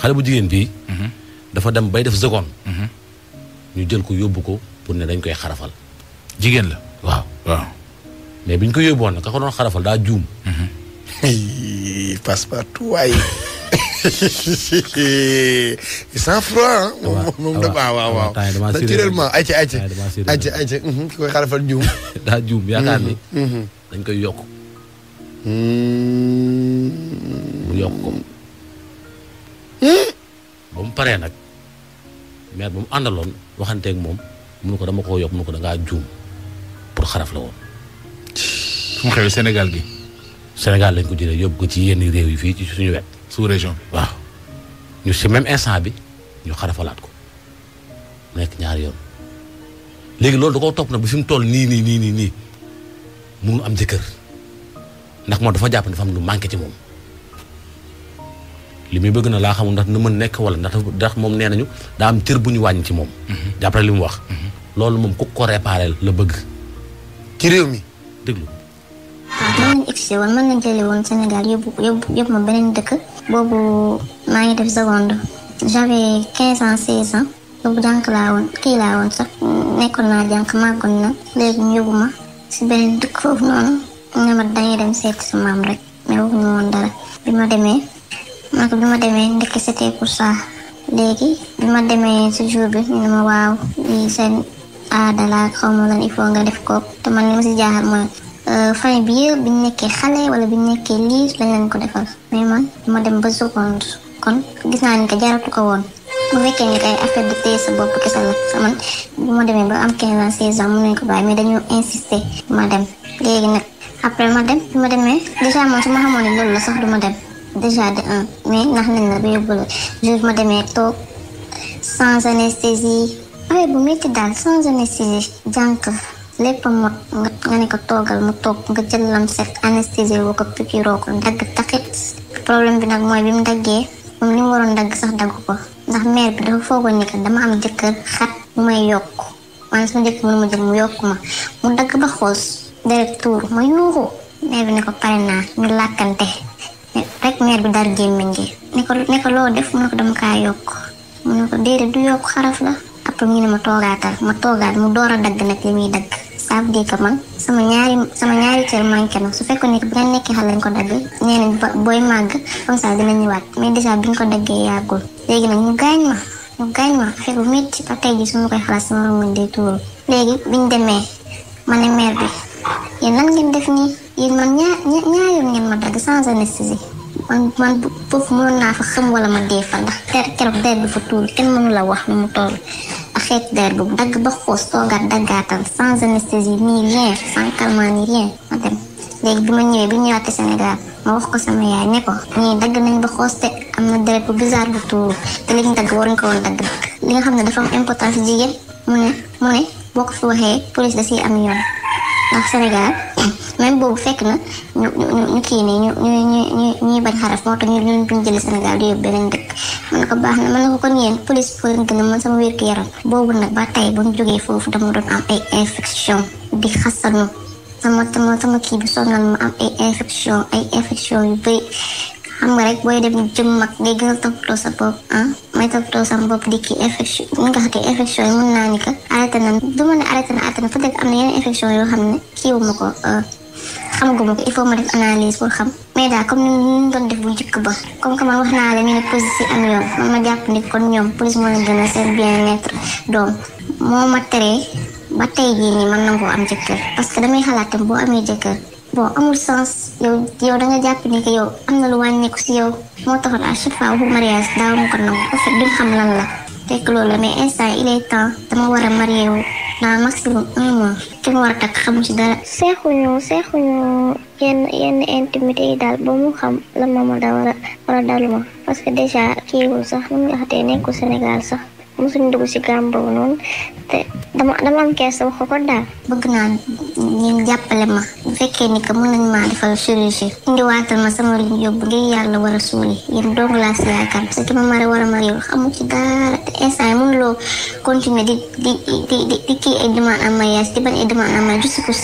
xale bu jigéen bii. dafa dem bay def seconde. ñu jël ko yóbbu ko pour ne dañ koy xarafal. jigéen la waaw. mais bi ñu ko yóbbuwoon nag ka ko doon xarafal daa juum. Passepartout waay. sans froid. moom waaw. naturellement ayca. ki koy xarafal juum. daa juum yaakaar ni. dañ koy yokk. mu yokk ko. ba mu paree nag maire ba mu àndaloon waxanteeg moom mu ne ko dama koo yokk mu ne ko dangaa juum pour xaraf la woon. fu mu xewee Sénégal gi. Sénégal lañ ko jëlee yóbbu ko ci yenn réew yi fii ci suñu wet. sous région bi waaw ñu si même instant bi ñu xarafalaat ko nekk ñaari yoon léegi loolu da koo topp nag bi fi mu toll nii mënul am jëkkër ndax moom dafa jàpp ne dafa am lu manqué ci moom. li muy bëgg na laa xamul ndax na mën nekk wala ndax moom nee nañu daa am cër bu ñu wàññi ci moom. d'après li mu wax. loolu moom ku ko réparé la bëgg. ci réew mi déglu. waaw mën nañu egsi woon mën nañu jëlee woon Sénégal yóbbu ma beneen dëkk. boobu maa ngi def seconde. j'avais 15 ans 16 ans. boobu jànk laa woon sax nekkoon naa jànk màggoon na léegi ñu yóbbu ma si beneen dëkk foofu noonu ne ma dañuy dem seeti sa maam rek mais waxuñu woon dara bi ma demee ndekk c'était pour ça léegi bi ma demee si jour bi ñu ne ma waaw lii seen aada la xaw ma lan il faut nga def ko te man li ma si jaaxal mooy famille bi yëpp bi ñu nekkee xale wala bi ñu nekkee liir lañ leen ko defal mais man ma dem ba seconde kon gis naa ni que jaratu ko woon bu fekkee ni kay affaire de téye sa bopp kese la man bi ma demee ba am 15 ans 16 ans mun nañ ko bàyyi mais dañoo insister ma dem léegi nag après ma dem bi ma demee déjà moom su ma xamoon ne loolu la sax du ma dem déjà de un mais ndax nañ la ba yóbbu la jour ma demee toog sans anesthésie affaire bu métti daal sans anesthésie jànk lépp mot nga ne ko toogal mu toog nga jël lam set anesthésie woo ko piqûre ko dagg taxit problème bi nag mooy bi mu daggee moom li mu waroon dagg sax dagg ko ndax mère bi dafa foogoon ni que dama am jëkkër xat mu may yokk man sama jëkkër mënu ma jël mu yokk ma mu dagg ba xoos deret tuur ma yuuxu mère bi ne ko pare naa ñu làkkante rek mère bi dar gémmiñ gi ne ko loo def mu ne ko dama kaa yokk mu ne ko déedéet du yokk xaraf la après ñu ne ma toogaat mu door a dagg nag li muy dagg ça veut dire que man sama ñaari cër manqué na su fekkoon ne bi nga nekkee xale lañ ko dagg nee nañ booy màgg comme ça dina ñëwaat mais déjà bi ñu ko daggee yàggul léegi nag ñu gaañ ma affaire bu métti ba tey ji su ma koy xalaat sama rongoñ day tuuru léegi biñ demee ma ne mère bi yéen lan ngeen def nii yéen man ñaar yoon ngeen ma dagg sans anesthésie man foofu mënoon naa fa xam wala ma dee fa ndax keroog der bi fa tuur kenn mënu la wax nu mu toll ak xeet der bu dagg ba xoos toogaat daggaatal sans anesthésie ni rien sans calmant ni rien ma dem léegi bi ma ñëwee bi ñu ñëwaatee Sénégal ma wax ko sama yaay ne ko ñii dagg nañ ba xoos te am na deret bu bizarre bu tuuru te li ñu dagg waruñ ko woon dagg li nga xam ne dafa am importance jigéen mu ne boo ko fi waxee police da siy am yoon ndax Sénégal même boobu fekk na ñu kii nii ñuy bañ xaraf moo tax ñu jëlee Sénégal di yóbbu beneen dëkk man ko baax na man na ko kon yéen police foo leen gën a mën sama wér gu yaram boobu nag ba tey bu ñu jógee foofu dama doon am ay infection di xasanu sama kii bi sonal ma am ay infection yu bëri xam nga rek booy dem jëm mag ngay gën a toppatoo sa bopp may toppatoo sama bopp di kii infection ni nga xam ne infection yi mën naa ni que arrêté na du ma ne arrêté na peut-être am na yeneen infection yoo xam ne kiiwuma ko xamaguma ko il faut ma def analyse pour xam mais daal comme ni ñu doon def bu njëkk ba comme que man wax naa la ñu ne police si am yoon man ma jàpp ni kon ñoom police moo leen gën a seen bien-être doom moo ma teree ba tey jii nii man nangoo am jëkkër parce que damay xalaat tam boo amee jëkkër bon amul sens yow da nga jàpp ni que yow am na lu wàññeeku si yow moo taxoon à chaque fois waxu mariage daaw ma ko nangu parce que duñ xam lan la fekk loolu la mais instant il est temps dama war a marié wu dans maximum 1 mois ki ma war a takk xamu ci dara. seexuñu yenn intimité yi daal ba mu xam la ma da war a daluma parce que déjà kiiwul sax nu nga xatee nekkul Sénégal sax mosuñ dugg si gàm boobu noonu te dama am kersa wax ko daal. bëgg naa ngeen jàppale ma bu fekkee ni que mën nañ maa defal chirurgie indiwaatal ma sama liñ yóbbu ngir yàlla war a suuli yéen doomu laa si yaakaar parce que ma mari war a mari yow xamu ci dara te instant yi mënuloo continuer di kii ay demande en mariage di bañ ay demande en mariage juste pour